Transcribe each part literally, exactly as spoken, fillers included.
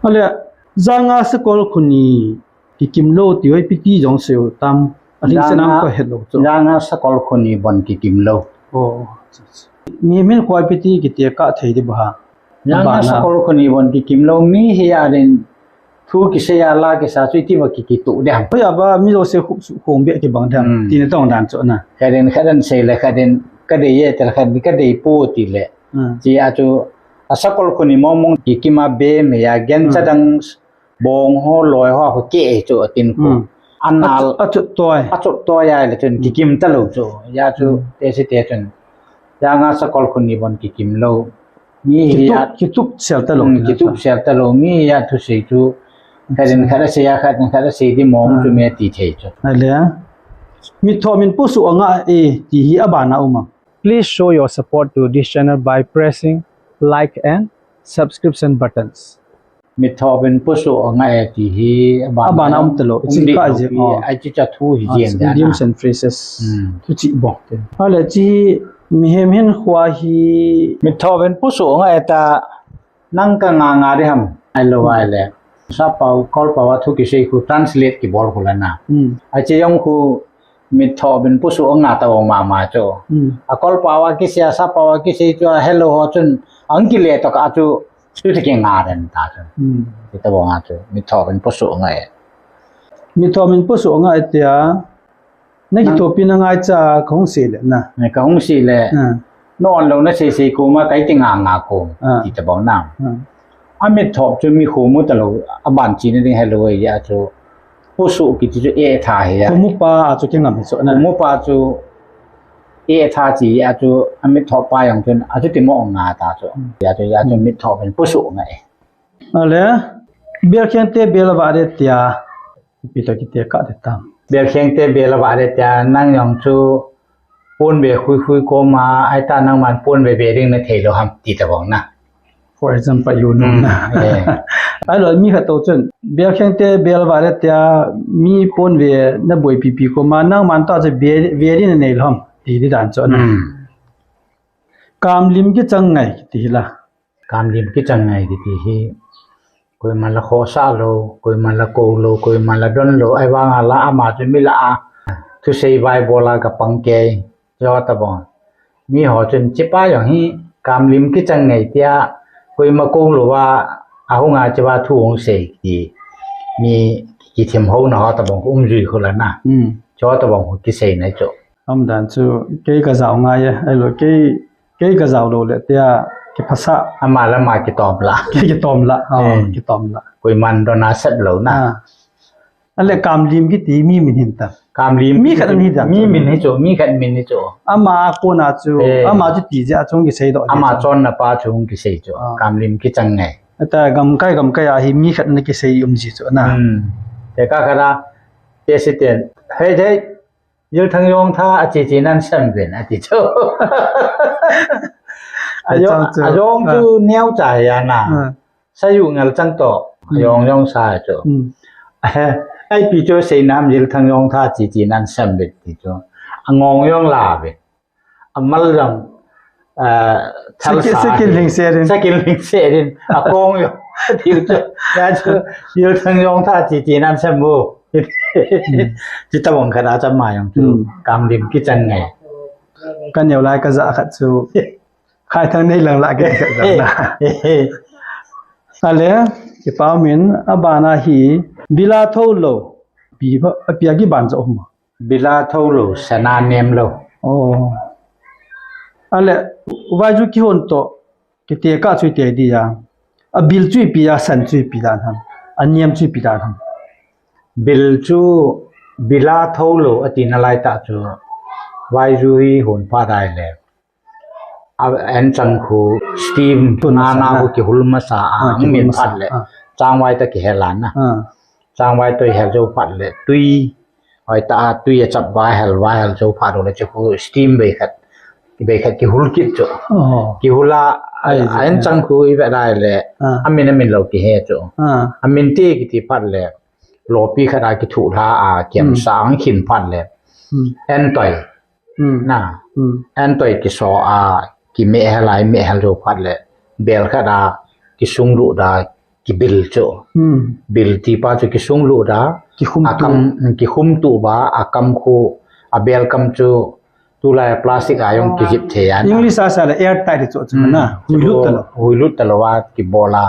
Ale, janga sakol khu ni kikim lou ti ho ipi ti jong seiu tam. Alhingsetna janga, ko het lou chu. Janga sakol khu ni bon kikim lou. Oh. Mi min koi ipi ti kitekah thei di ba ha. Janga sakol khu ni bon kikim lou mi hi a din thu kisei a la kisa chu iti ba ki, kituh ding ham. Hoi a ba mi jouse khu, khu be kibang ding ham. Hmm. Ti na tong dan chu na. Khat in khat in sei le khat in ka dei e, tel khat in ka dei poi ti le. Hmm. Ti a chu a sakol khu ni mong mong kikim a be mi a gen cha dang bong ho loi ho khu ke chu a tin khu. Hmm. Anal. A chu, a chu toi. A chu toi a le chun kikim ta lou chu. Ya chu te si te chun. Janga sakol khu ni bon kikim lou. Mi hi kitup, a kitup sel ta lou. Hmm, kitup sel ta lou. Mi hi a thusei chu. Khat in khat a sei a, khat in khat a sei di mong chu mi ti thei chu. Ale. Mitthop in pusuh anga e ti hi a ban a um am. Please show your support to this channel by pressing like and subscription buttons. Mitthop in pusuh anga e ti hi a ban a um ta lou. Ichi ka ji. Ai chi cha thu hi jeng da. Idioms and phrases. Hmm. Thu chi bok te. Ale chi mihem hin khua hi. Mitthop in pusuh anga e ta nang ka nga nga di ham. Ai lou ai le. Sapau, Kolpau a thu kisei khu translate kibol khu la na. Hmm. Ai chi jong khu mitthop in pusuh anga ta ong mama chu. Hmm. A Kolpau a kisei a Sapau a kisei chu a hello ho chun ang kile to ka chu chu te ki nga den ta chu. Hmm. Ti ta bong a chu mitthop in pusuh anga e. Mitthop in pusuh anga e tia. Na kithopi na ngaicha ka hung sei le na. Na ka hung sei le. Hmm. Na on lou na sei sei ko ma kai ti nga nga ko. Hmm. Ti ta bong na. Hmm. A mitthop chu mi khu mu ta lou, a ban chi na ding hello e ya chu. Pusuh kiti chu e tha hi ya. Khu mu pa a chu kingam hi chu na. Khu mu pa chu e tha chi ya chu a mitthop pa jong chun a chu ti mo nga ta chu. Hmm. Ya chu, ya chu mitthop in pusuh nga e. Ale, Belkheng te bel a va de tia. Pi to kitekah de tam. Belkheng te bel a va de tia nang jong chu pon be khui khui ko ma ai ta nang man pon be be ding na thei lou ham ti ta bong na. For example, you know na. Eh. Ai lou mi khat to chun Belkheng te bel va de tia mi pon be na boi pi pi ko ma nang man ta chu be, be ding na nei lou ham ti di dan chu na. Hmm. Kamlim kichang ngai ti la. Kamlim kichang ngai kiti hi, koima la khohsah lou, koima la kou lou, koima la don lou, ahivang a la ama chu mi la a, thusei vaibol a ka pang kei, jo ta bong. Mi ho chun chipa jong hi, kamlim kichang ngai tia, koima kou lou a, ahung a chipa thu hung sei kiti, mi kithim ho na ho ta bong, um jui khu la na. Hmm. Jo ta bong, kisei na chu. Am dan chu, kei ka jao ngai e, ai lou kei Kei ka jao lou le tia kiphasa. Ama le ama kitom la. Kei kitom la. Oh, eh. Kitom la. Koiman don a sep lou na. Ah. Ale kamlim kiti mi min hin ta. Kamlim mi khat an hi dan. Mi min hi chu, mi khat min hi chu. Ama kona chu, eh, ama chu ti jeh a chung kisei doh. Ama chon na pa chung kisei chu. Ah. Kamlim kichang ngai. Ata gamkai gamkai a hi mi khat na kisei um ji chu na. Hmm. Te ka kara, te si ten. Hei, hei. Jilthang jong tha a chi chi nan sem vin a ti chu. A jong, a jong chu neo cha ya na. Sayu ngal chang to. A jong jong sa chu. Ai pi chu sei nam Jilthang jong tha chi chi nan sem vin ti chu. A ngong jong la vin. A mal jong Sakin, sakin ling se din. Sakin ling se din. A kong yo. Tiu chu. Ya chu. Tiu thang yong tha chi chi nan sem mu. Chi ta bong khat a cham ma yong chu. Kam lim kichang ngai. Ka neo lai ka ja khat chu. Khai thang nei lang la ki khat ja na. Ale, ki pau min, a bana hi, bila tho lo. Pi ba, a pia ki ban jo mo. Bila tho lo, sana nem lo. Oh. Ale, vai ju ki hon to, ki te ka chu te di ya. A bil chu pi ya, san chu pi dan ham. A nem chu pi dan ham. Bil chu, bila tho lo, a ti na lai ta chu. Vai ju hi hon pa dai le. A, an chang khu steam, tun na na khu kihul masa a, ah, ang kihul min masa phat le. Ah. Chang vai ta kihel an na. Ah. Chang vai toi hel jo phat le. Tui, vai ta a tui a chap vai hel, vai hel jo phat le chu khu steam bei khat. Bei khat kihul kit chu. Oh. Kihul a, ai, an chang khu i ve dai le. Ah. A min a min lo kihe chu. Ah. A min ti kiti phat le. Lopi khat a kithu la a, kiam sa ang khin phat le. Hmm. An toi. Hmm. Na. Hmm. An toi kiso a, ki mehel a, mehel jo phat le. Bel khat a, kisung lu da, kibil chu. Hmm. Bil ti pa chu kisunglut a. Kikhum tu. Akam, kikhum tu ba, akam khu, abel kam chu, tulai plastic a jong kijip thei a na. English a sa le air tight chu chu na. Hmm. Huilut talou. Huilut talou a kibol a.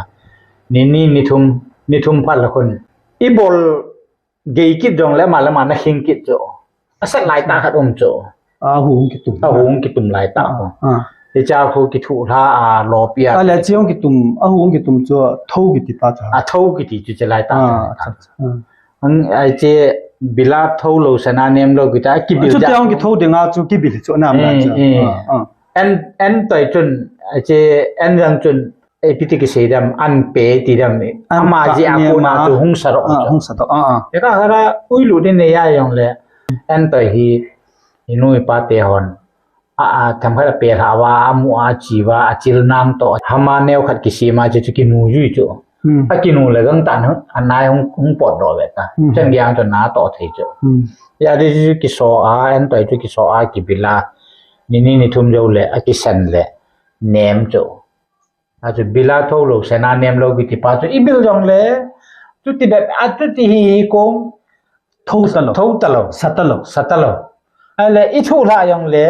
Ni ni ni thum, ni thum phat la khun. Ibol gei kit jong le ama le ama na khing kit chu. Asat lai tah khat um chu. A hung kitum. A hung kitum lai tah. Ah, ah. Hicha khu kithu hla a lopi a. A le chi hung kitum, a hung kitum chu tho kiti pa chu. A tho kiti chu chi lai tah. Ah, chu, chu. Ah. Ang ai che bila tho lou sana nem lou kita kibil. Chu ja. Te hung kitho ding a chu kibil chu na ma chu. Eh, eh. Ah, ah. En, en toi chun, ai che en jang chun. Ipi ti kisei dem, an pe ti dem. An ama ji a kona chu hung sa ro. Ah, hung sa ro. Ah, ah. Eka hara uilut ni nei a jong le. An toi hi, inu ipa te hon. A, a, themkhat a pe hla va, amu a chi va, achil nang to. Hama neo khat kisima chu chu kinu jui chu. Hmm. Akinu le gang tan, anai hung, hung pot do ve ta. Hmm. Chen giang chu na to thei chu. Hmm. Ya di chu kiso a, an toi chu kiso a, kibila. Ni ni ni thum jo le, akisan le. Nem chu. A chu bila tho lou, sana nem lou kiti pa chu ibil jong le. Chuti bep, a chuti hi kong. Tho talou. Tho talou. Sa talou. Sa talou. Ai le, ithu hla jong le,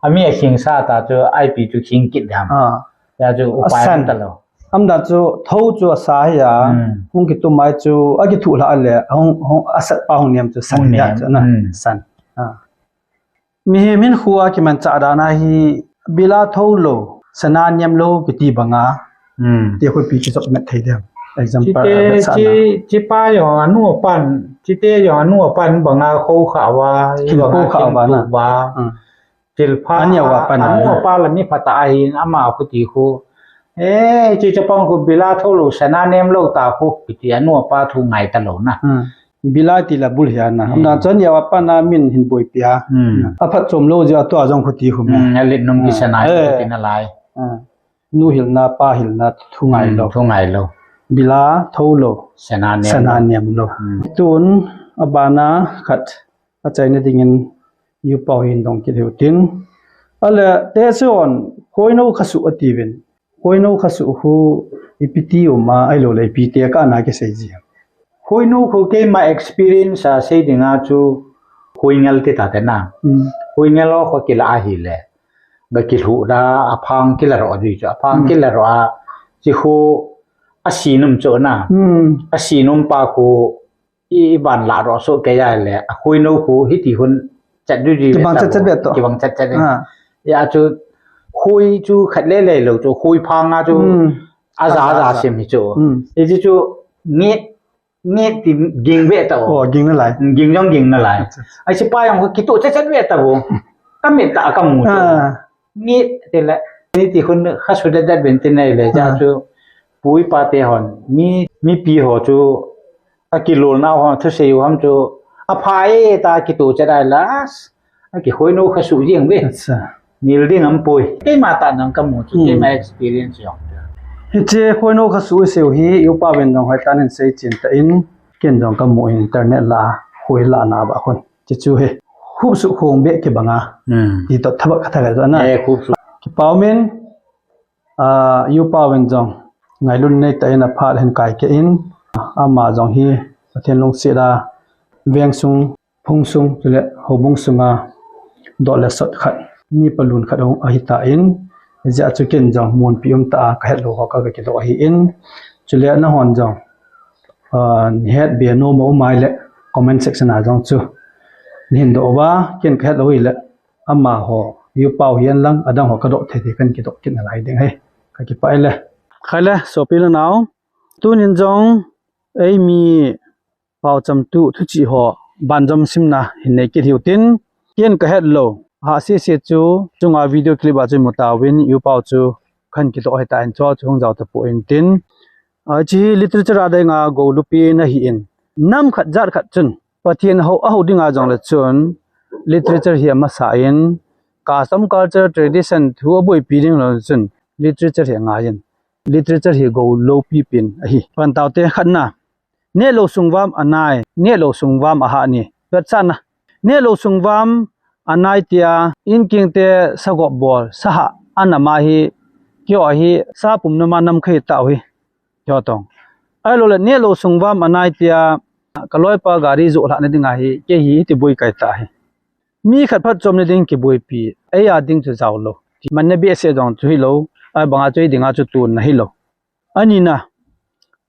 ami akhing sa ta chu, ipi chu khing kit dam. Ah. Ya chu upai talou. Am da chu, tho chu asa hi ya. Hmm. Hung kitum mai chu, akithu hla le, hung, hung asat pa hung nem chu, san ya chu na. Hmm. San. Ah. Mihem hinkho a kimanchah dan a hi bila tho lou, sana nem lou kiti banga. Hmm. Ti khu ipi kijop met thei dem. Example, chite, chi, chi pa jong anu apan, chite jong anu apan banga kho kha va, khin banga kho kha va na. Hmm. Chil pha, anu apa la mi pha ta ahin ama khu ti khu. Eh, chi chapang khu bila tho lou, sana nem lou ta khu, kiti anu apa thu ngai talou na. Hmm. Bila ti la bul hia na. Hmm. Amna chun ya wa pa na min hin boi pia. Hmm. Aphat chom lou jia tua jong khu ti khu me. Hmm, alit nung ki sana ti na lai. Ah. Nu hilna, pa hilna, thu ngai lou. Hmm, thu ngai lou. Bila tho lou. Sana nem lou. Sana nem lou. Hmm. Tun, abana khat, achaina dingin, U Pau hin dong kit hiu tin. Ale, te chu on, khoinou khasu ati vin. Khoinou khasu khu ipi ti um a, ahilou le ipi ti a kana kisei ji. Khoinou khu keima experience a sei dinga chu khoingel ti ta te na. Hmm. Khoingel o kho kila ahile. Ba kilhu da aphang kila ro di chu. Aphang kila ro a chi khu asinum chu na. Hmm. Asinum pa khu i, i ban la ro so ke ya le. Akhoinou khu hiti hun chat du di. Kibang chat chat ve to. Kibang chat chat ve. Ah. Ya chu khui chu khat le le lou chu khui phang a chu. Hmm. Aza aza sim hi chu. Hmm. I chi chu ngi, ngi ti ging ve ta o. Oh, ging na lai. Ging jong ging na lai. Acha, acha. Ai si pa jong kitu chat chat ve ta o. Ka mit ta ka mu chu. Ah. Ngi te le, ni ti khun khasu det det ben ti nei le, ja chu, pu pa te hon, mi, mipi ho chu, akilolna ho, thusei u ham chu, apha e ta kitu chat ai las, akikhoinou khasu jeng ve. Acha. Nil ding am poi. Keima tah nang ka mu chu, keima experience jong. Hiche khoinou khasu sei u hi, U Pa Ven jong hoi tan in sei chin ta in, ken jong ka mu in internet la, khoi la na ba khun. Chuchu hi, khupsu khong beh kibanga. Hmm. Ti to thabak kha thagai to na. Eh, khupsu. Kipau min, ah, U Pa Ven jong ngailun nei ta in aphat hin kai ke in, ama jong hi Pathen lungset a veng sung, phung sung, chule houbung sunga dot le sot khat, mi palun khat hung ahi ta in, hijeh a chu ken jong munpi um ta a ka het lou ho ka, ka kidoh ahi in, chule nahon jong, ah, het be nom a um ai le comment section a jong chu nahin doh uva, ken ka het lou hi le, amaho, U Pau hi en lang, adang ho ka doh thei thei kan kidoh kit nalai ding ahi. Ka kipah e le. Khai le, sopi le nao. Tunin jong, eimi paocham tu, thuchih ho, banjom simna, hin nei kit hiu tin, ken ka het lou. Ha sese chu, chunga video clip a chu mu tauvin, U Pau chu, kan kidoh hita in chu, chu hung jao ta poi in tin. Ah, hiche hi literature a dinga gou lupi na hi in. Nam khat jat khat chun, Pathen ho, a ho dinga jong le chun, literature hi amasa in, custom culture tradition thu aboipi ding lou chun, literature hi angai in, literature hi gou loupi pin ahi. Pan tau te khat na, neh lou sung vam anai, neh lou sung vam aha ni. Vetsahna, neh lou sung vam anai tia, in king te sagop bol, saha, anama hi, kio hi, sa pum nama nam khai tau hi. Kio tong. Ahilou le, neh lou sung vam anai tia, ka loipa gari joh lhah na ding ahi, kei hi ti boi kai ta hi. Mi khat phat chom na ding kiboipi, ei a ding chu jao lou. Man na behseh jong chu hilou, a banga chu ei dinga chu tun na hilou. Anina,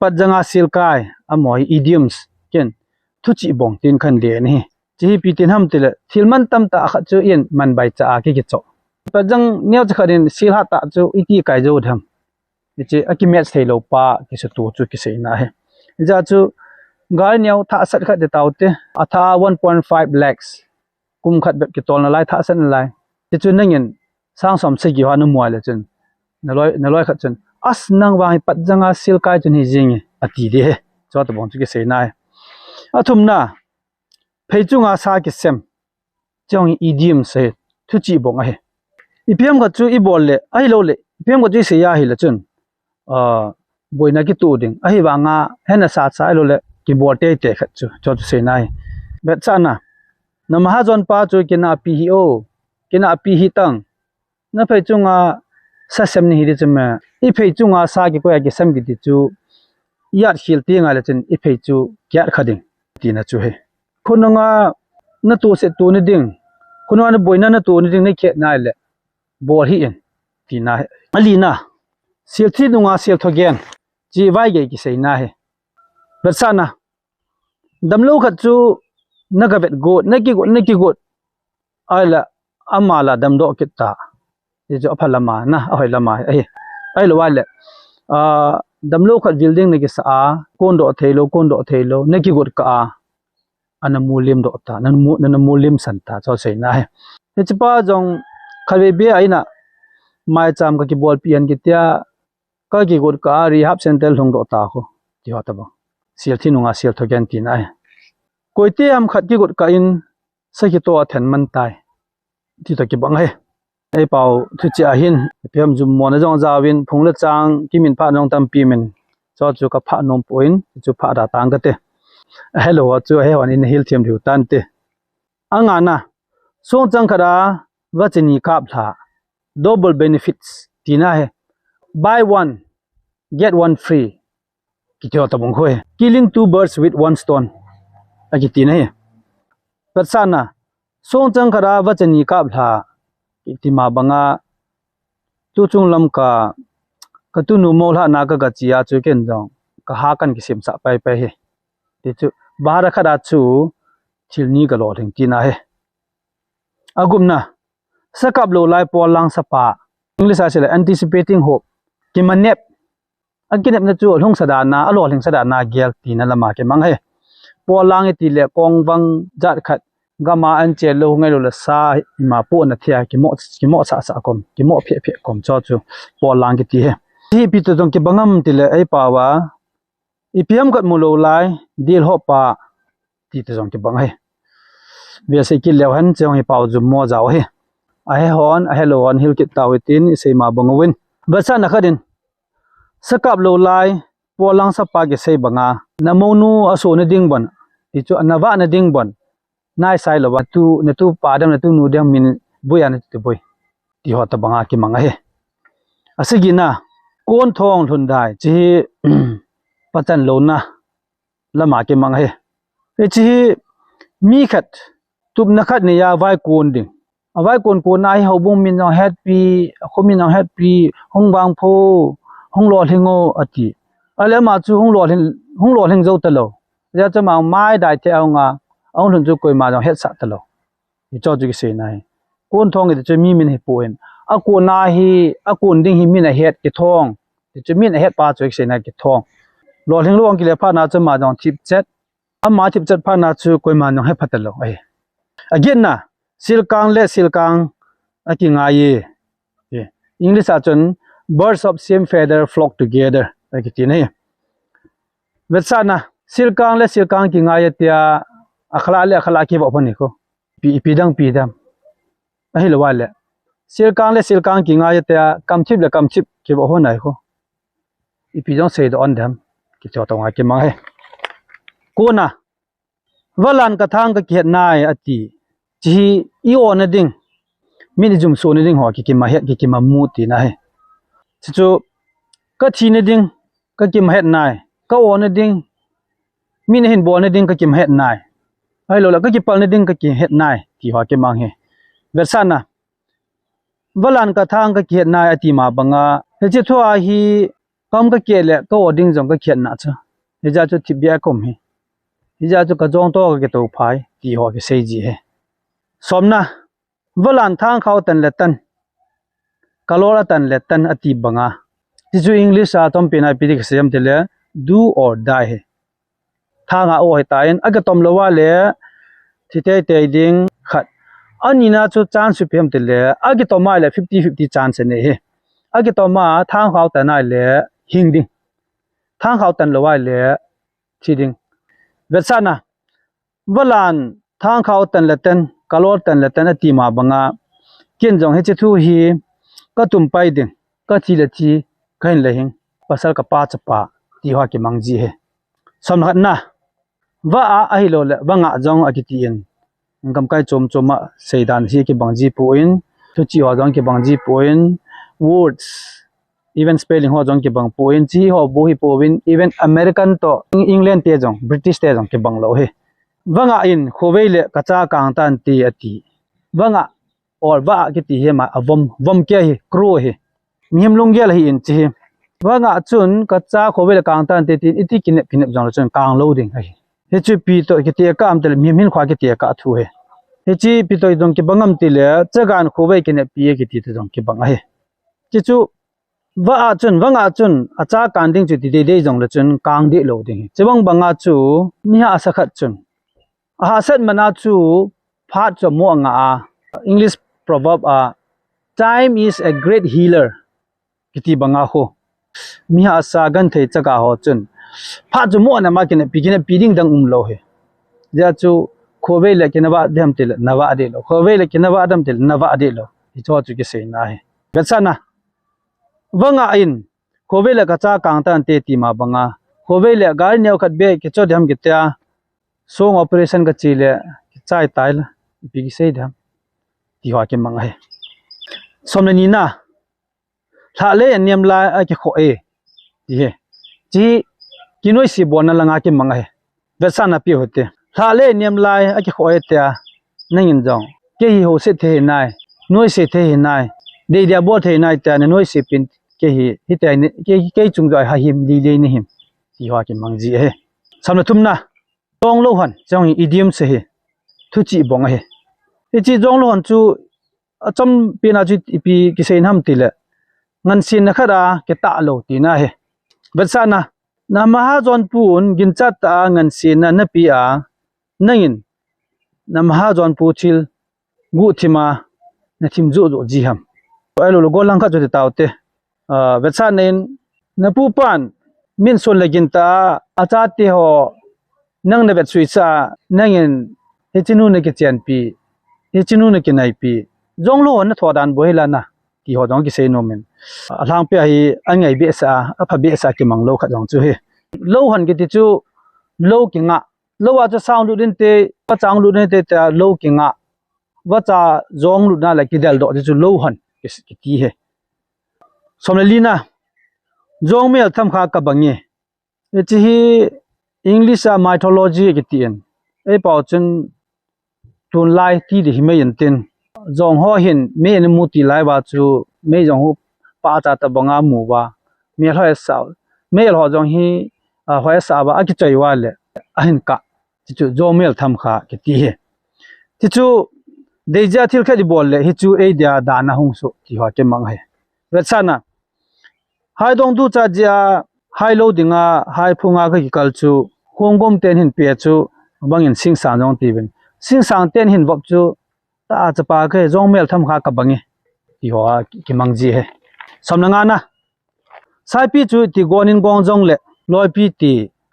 patjanga silkai, amaho hi idioms, ken, thuchih bong tin khan le ni hi. Chi hi pi tin ham tile, thil man tam ta khat chu in man bai cha a ki kicho. Patjang neo cha khat in sil ha ta chu iti kai jo tham. Ichi a ki match thei lou pa, ki su tu chu ki sei na hi. Ija chu, gari neo tha sat khat de tau te, a tha one point five lakhs. Kum khat bep kitol na lai, tha sat na lai. Ti chu nangin, sang som se ki ha na muai le chun. Na loi, na loi khat chun. As nang vang hi patjanga silkai chun hi jing hi, a ti de he. Cho ta bong chu ki sei na hi. A thum na, phei chunga sa kisem. Chong idiom se, thuchih bong ahi. Ipi ham khat chu i bol le, ahilou le, ipi ham khat chu i sei ahi le chun. Ah, boina kitu ding. Ahivanga, hena sa sa ahilou le, kibol tei tei khat chu, cho chu sei na hi. Vetsahna, na mahajon pa chu kinapi hi o, kinapi hi tang. Na phei chunga sa sem ni hi di chu me. I phei chunga sa kikoi a kisem kiti chu. I at khil ti ngai le chun i phei chu kiat kha ding. Tina chu hi. Khonunga na tu se tu ni ding. Khonunga na boina na tu ni ding na khet nai le. Bol hi in. Tina hi. Alina. Sil thi nunga sil tho gen. Chi vai gei kisei na hi. Vetsahna. Damlou khat chu na ka vet got, na kigot, na kigot. Ahile, ama la damdoh kit ta. Ti chu apha lama, na, ahoi lama, ahi. Ahilou ahile, ah, damlou khat vil ding na kisa a, kondoh theilou, kondoh theilou, na kigot kah a. Ana mu lim doh ta, na mu, na, na mu lim san ta, cho sei na hi. Hiche pa jong, khatvei beh a ina, maicham ka kibolpi an kitia, ka kigot kah a rehab center lhung doh ta khu, ti ho ta bang. Sil thi nunga sil tho gen tina hi. Koite ham khat kigot kah in, sakhi to a then man tai. Ti to kibang hi. Ei pau thu chi a hin, ipi ham jum mo na jong jaovin, phung le chang, kimin pha jong tampi min. Cho chu ka pha nom poi, chu pha da tang ka te. Hello, chu he hon in hil thiam diu tan te. Anga na, song chang khat a, va chini kap lha. Double benefits, tina hi. Buy one, get one free. Kiti ho ta bang khu hi. Killing two birds with one stone. A kiti na hi. Vetsahna. Song chang khat a va chini kap lha. Kiti ma banga. Tu chung lam ka. Ka tunu mo lha na ka ka chi a chu ken jong. Ka ha kan kisim sa pai pai hi. Ti chu. Bahar khat a chu. Thil ni ka lo thing tina hi. Agupna. Sakap lou lai pol lang sapa. English a sila anticipating hope. Kimanep. A kinepna chu alhung sa dan a, alolhing sa dan a gel tina lama kimang hi. Pol lang iti le kong vang jat khat gam a an che lou ngai lou le sa ima pu na thia kimo, kimo sa sa kom, kimo phe phe kom cho chu pol lang kiti hi. Hi pi to jong kibang am ti le ei pau a. Ipi ham khat mu lou lai, dil ho pa, ti te jong kibang hi. Vetsah kit leu hen, chong hi pau jum mo jao hi. A he hon, a he lou hon, hil kit tau hitin, i sei ma bang uvin. Vetsahna khat in, sakap lou lai, pol lang sapa kisei banga, na monu a so na ding bon, ti chu, na va na ding bon, nai sai lou va, tu, na tu pa dem, na tu nu dem, min bui a na tu bui. Ti ho ta banga kimang hi. A sigi na, kon thong lhun dai, chi hi, pachan lou na, lama kimang hi. Hichi hi mi khat tupna khat nei a vai kon ding. A vai kon kon a hi houbung min jong hetpi, a kho min jong hetpi, hung vang pho, hung lolhing o ati. Ale ama chu hung lolhing, hung lolhing jou talou. Ajeh chu ama mai dai the a hung a, ahung lhun chu koima jong hetsah talou. Hicho chu kisei na hi. Kon thong iti chu mi min hi poi. A kon a hi, a kon ding hi min ahet kithong. Ti chu min ahet pa chu kisei na kithong. Lolhing lou ang kile phat na chu ama jong thip chet. Ama thip chet phat na chu koima jong he pha talou ahi. Agetna, silkang le silkang a kingai e. English a chun, birds of same feather flock together. A kiti na hi. Vetsahna, silkang le silkang kingai e tia, a khala le a khala kivoh pon hi ko. Pi, pi dang, pi dang. Ahilou le. Silkang le silkang kingai e tia, kamthip le kamthip kivoh pon hi ko. Ipi jong seidoh an dem. Kicho to ngai kimang hi. Kona. Valan ka thang ka kihet nai ati. Chi hi i o na ding. Min i jum so na ding ho kikima het kikima mu tina hi. Chi chu ka thi na ding ka kima het nai. ka ona ding, mi na hin bolna ding ka kihet nai. Ahilou le, ka kipalna ding ka kihet nai, ti ho kimang hi. Vetsahna, valan ka thang ka kihet nai ati ma banga, hiche thua hi, ka um ka keh le, ka o ding jong ka kihet na chu. Hijeh chu thipbeh a ka um hi. Hijeh chu ka jong toh ka kitoh phai, ti ho kisei ji hi. Somna, valan thangkhao tan le tan, kalol atan le tan ati banga. Ti chu English a chompi na ipi ti kisei em ti le, do or die hi. Thang a o hitan, akitom lou a le, thi teitei ding khat. Ani na chu chance ipi em ti le, akitom a le fifty fifty chance anei hi. Akitom a thangkhao tan a le, hing ding. Thangkhao tan lou a le, thi ding. Vetsahna, valan thangkhao tan le tan, kalol tan le tan ati ma banga. Ken jong hiche thu hi, ka tum pai ding, ka thi le thi, ka hing le hing, pasal ka pa chapa, ti ho kimang ji hi. Somna khatna, va a ahilou le, va nga jong akiti in. Gamkai chom chom a seidan hi kibang ji poi, thuchih ho jong kibang ji poi, words, even spelling ho jong kibang poi, chi ho bou hi poi, even American toh, England te jong, British te jong kibang lou hi. Va nga in, khovei le ka cha kang tan te ati. Va nga, or va kiti hi ma, avom, vom kei hi, crow hi. Mihem lunggel ahi in chi hi. Va nga chun ka cha khovei le kang tan te tin, iti kinep, kinep jong le chun kang lou ding ahi. Hiche ipi toh kiti a ka am ti le, mihem hin kho kiti a ka thu hi. Hiche ipi toh jong kibang am ti le, chagan khovei kinep pi kiti toh jong kibang ahi. Hichu, va a chun, va nga chun, a cha kang ding chu ti deidei jong le chun kang deh lou ding hi. Chubang banga chu, mi hahsa khat chun. Ahahsat man a chu, phat chu amu anga a. English proverb a, "Time is a great healer," kiti banga ho. Mi hahsa genthei chaga ho chun. Phat chu mu ana ma kinep pi, kinep pi ding dang um lou hi. Hijeh chu khovei le kina va dem ti le, na va deh lou. Khovei le kina va dem ti le, na va deh lou. Hicho chu kisei na hi. Vetsahna. Va nga in, khovei le ka cha kang tan te ti ma banga. Khovei le gari neo khat beh kicho dem kiti a. Song operation ka chi le, kichai tai la. Ipi kisei dem. Ti ho kimang hi. Somna nina. Lha le nem lai a kikhoh e. Ti hi. Chi kinoise bolna langa kimang ahi. Vetsahna pe u hite. Lha le nem lai a kikhoh e tia. Nangin jong. Kei hi houset thei hinai. Noise thei hinai. Deidia bol thei hinai tia na noise pin kei hi. Hitia kei, kei chung jong a hahim lilei nahim. Ti ho kimang ji ahi. Somna thumna. Jong lou hon. Jong hi idiom se hi. Thuchih bong ahi. Hichi jong lou hon chu Achompi na chu ipi kisei nam ti le. Ngansen na khat a kitah lou tina hi. Vetsahna. Na mahajon pu un ginchat a ngansen na nape a. Nangin. Na mahajon pu thil. Guhthim a. Na thim joh joh ji ham. Ahilou le gollhang khat chu ti tau te. Ah, vetsahna in, na pupan, min sun le gin ta, achate ho, nang na vetsuisa, nangin, hichinu na kichenpi, hichinu na kinaipi, jong lou hon na thoh dan bou hi la na, ti ho jong kisei nom in. Alhangpi a hi, angai behseh a, apha behseh a kimang lou khat jong chu hi. Lou hon kiti chu, lou kingah, lou a chu sang lut inte, pachang lut inte, tia lou kingah, vacha jong lutna le kidel doh ti chu lou hon, ki, kiti hi. Som le lina, jong mel tham kha ka bang e. Hichi hi English a mythology kiti in. Ei pao chun tun lai ti di hi mei in tin. Jong ho hin mei in mu ti lai va chu mei jong hu pa cha ta banga mu va. Mel ho sa. Mel ho jong hi, a, ho sa va a kichoi va le. A hin ka. Ti chu jong mel tham kha kiti hi. Ti chu deijia thil khat i bol le hi chu ei dia dan a hung su ti ho kimang hi. Vetsahna. Hai dong du cha jia, hai lou dinga, hai phunga ka kikal chu, hung gom ten hin pe chu, bangin singsang jong ti vin. Singsang ten hin vop chu, ta chapa ka jong mel tham kha ka bang e. Ti ho a ki, kimang ji hi. Som le ngana. Saipi chu ti gon in gong jong le, loipi ti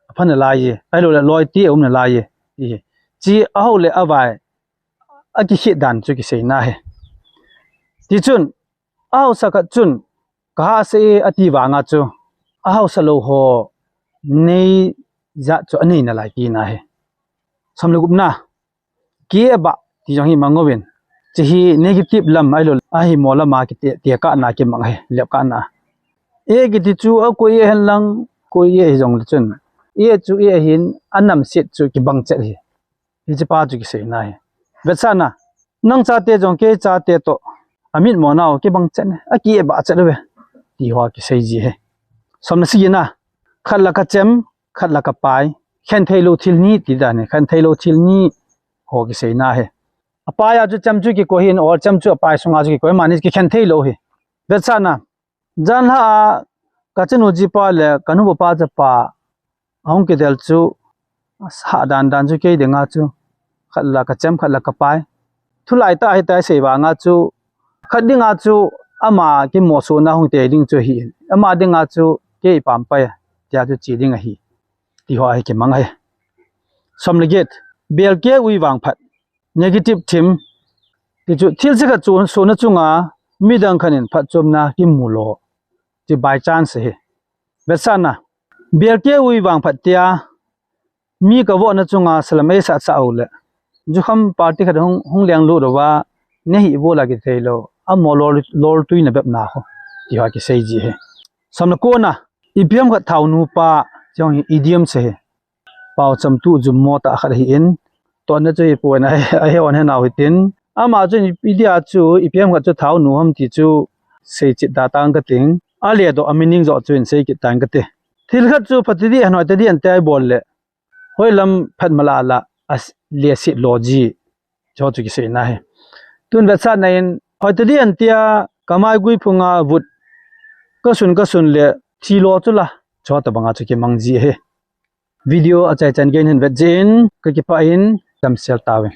a phan a lai e. Ahilou le loi ti a um na lai e. Ti hi. Chi a ho le a vai, a kikhit dan chu kisei na hi. Ti chun, a hausa khat chun, ka hahsa e a ti vanga chu, a hausa lou ho nei jat chu a nei na lai ti na hi. Som le gupna, ki e ba ti jong hi mang uvin. Chi hi negative lam ahilou, a hi mo lam a kiti, ti ka na kimang hi, lep ka na. E kiti chu a koi e hen lang, koi e hi jong le chun. e chu e ahin, anam set chu kibang chet hi. Hiche pa chu kiseina hi. Vetsahna, nang chate jong kei chate toh amitmo nau kibang chet ne, aki e ba chet ve. Ti ho kisei ji hi. Som le sagi na, khat la kachem, khat la kapai. Khen thei lou thil ni ti dan hi, khen thei lou thil ni ho kiseina hi. Apai a chu chem chu kikoi hin, or chem chu apai sunga chu kikoi, mani kikhen thei lou hi. Vetsahna, janhi a kachanu jipa le kanupa chapa ahung kidel chu, hah dan dan chu kei dinga chu, khat la kachem, khat la kapai. Thulai tah ahitai sei vanga chu, khat dinga chu ama kimosohna hung tei ding chu ahi. Ama dinga chu kei pampai, tia chu che ding ahi. Ti ho ahi kimang ahi. Som le get, belkeh ui vangphat, negative thim. Ti chu thil chikhat chu sona chunga midang khat in phatchomna kimu lo. Ti by chance ahi. Vetsahna, belkeh ui vangphat tia, mi kavohna chunga salam eisah sah u le, jukham party khat hung, hung lenglut uva, nahi vo la kithei lou, amo lol, loltuina bep na ho. Ti ho kisei ji hi. Som le ko na, ipi ham khat thaonu pa, ti ho hi idiom se hi. Paocham tu jummo tah khat ahin, tonna chu hipon, ahe, ahe on he nau hitin. Ama chu ipi dia chu, ipi ham khat chu thaonu ham ti chu, sei chet da tang kating. Ale doh a meaning joh chu in sei kit tang kate. Thil khat chu phatadi han hoitadi han tia ibol le, hoilam phat mala la, a s-, le sit lo ji. Chu chu kiseina hi. Tun vetsahna in, hoitadi han tia kamai gui phunga vut, kasun kasun le, thi lo chu la. Chu tabanga chu kimang ji hi. Video achaichan gei hin vet jin, kakipah in, damsel tauvin.